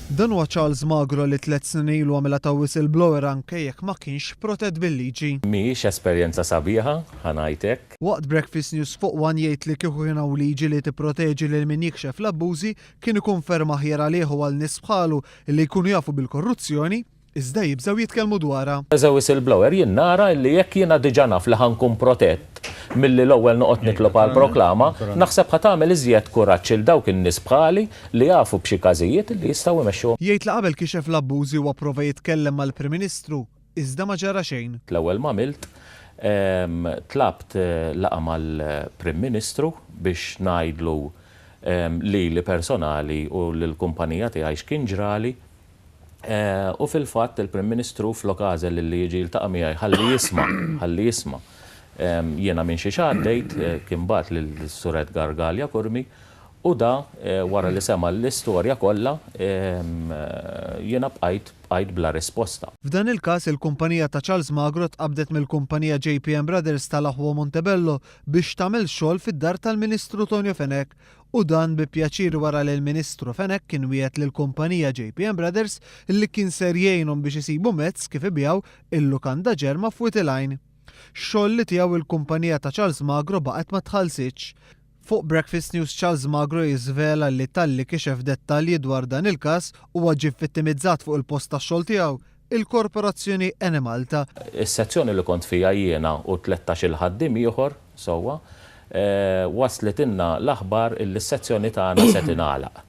Dan huwa Charles Magro li tlett snin ilu għamilha ta' whistleblower anke jekk ma kienx protett bil-liġi. Mhijiex esperjenza sabiħa, ħa ngħid hekk. Waqt Breakfast News fuq One jgħid li kieku kien hawn liġi li tipproteġi lil min jikxef l-abbużi kien ikun ferm aħjar għalih u għal nies bħalu li jkunu jafu bil-korruzzjoni iżda jibżgħu jitkellmu dwarha. As a whistleblower jien nara illi jekk jiena diġà naf li ħa nkun protett milli l-ewwel noqgħod nitlob għal proklama, naħseb ħa tagħmel iżjed kuraġġ 'il dawk in-nies bħali li jafu b'xi każijiet illi jistgħu jmexxuhom. Jgħid li qabel kixef l-abbużi huwa pprova jitkellem mal-Prim Ministru, iżda ma ġara xejn. L-ewwel m'għamilt, tlabt laqgħa mal-Prim Ministru biex ngħidlu lili personali u lill-kumpanija tiegħi x'kien ġrali. U fil-fatt il-Prim Ministru flok għażel li jiġi jiltaqa' miegħi ħalli jisma', ħalli jisma' jiena minn xiex għaddejt, kien bagħat lis-Sur Edgar Galea Curmi u da wara li sema' l-istorja kollha jiena bqajt bqajt bla risposta. F'dan il-każ il-kumpanija ta' Charles Magro tqabbdet mill-kumpanija JPM Brothers tal-aħwa Montebello biex tagħmel xogħol fid-dar tal-Ministru Tonio Fenech U dan bi pjaċir wara li l-Ministru Fenech kien wiegħed lill-kumpanija JPM Brothers li kien ser jgħinhom biex isibu mezz kif ibigħu il-lukanda Ġerma f'Wied il-Għajn. Xogħol li tiegħu il-kumpanija ta' Charles Magro baqgħet ma tħallsitx. Fuq Breakfast News Charles Magro jiżvela li talli kixef dettalji dwar dan il-każ huwa ġie vvittimizzat fuq il-post tax-xogħol tiegħu, il-Korporazzjoni Enemalta. Is-sezzjoni li kont fiha jiena u tlettax-il ħaddiem ieħor, Sewwa, waslitilna l-aħbar illi s-sezzjoni tagħna se tingħalaq.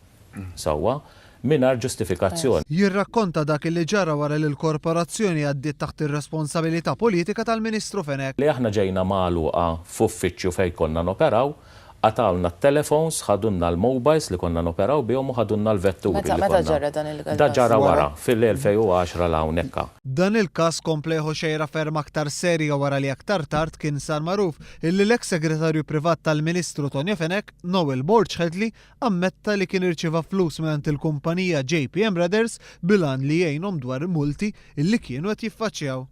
Sewwa, mingħajr ġustifikazzjoni. Jirrakkonta dak li ġara wara li l-Korporazzjoni għaddiet taħt ir-responsabilità politika tal-Ministru Fenech. Li aħna ġejna magħluqa f'uffiċċju fejn konna noperaw, qatgħulna t-telefons, ħadulna l-mobiles li konna noperaw bihom u ħadulna l-vetturi li konna. Meta ġara dan il-każ? Da ġara wara, fil-2010 'l hawn hekka. Dan il-każ kompla jieħu xejra ferm aktar serja wara li aktar tard kien sar magħruf illi l-eks segretarju privat tal-Ministru Tonio Fenech, Noel Borg Hedley, ammetta li kien irċieva flus mingħand il-kumpanija JPM Brothers bil-għan li jgħinhom dwar multi illi kienu qed jiffaċċjaw.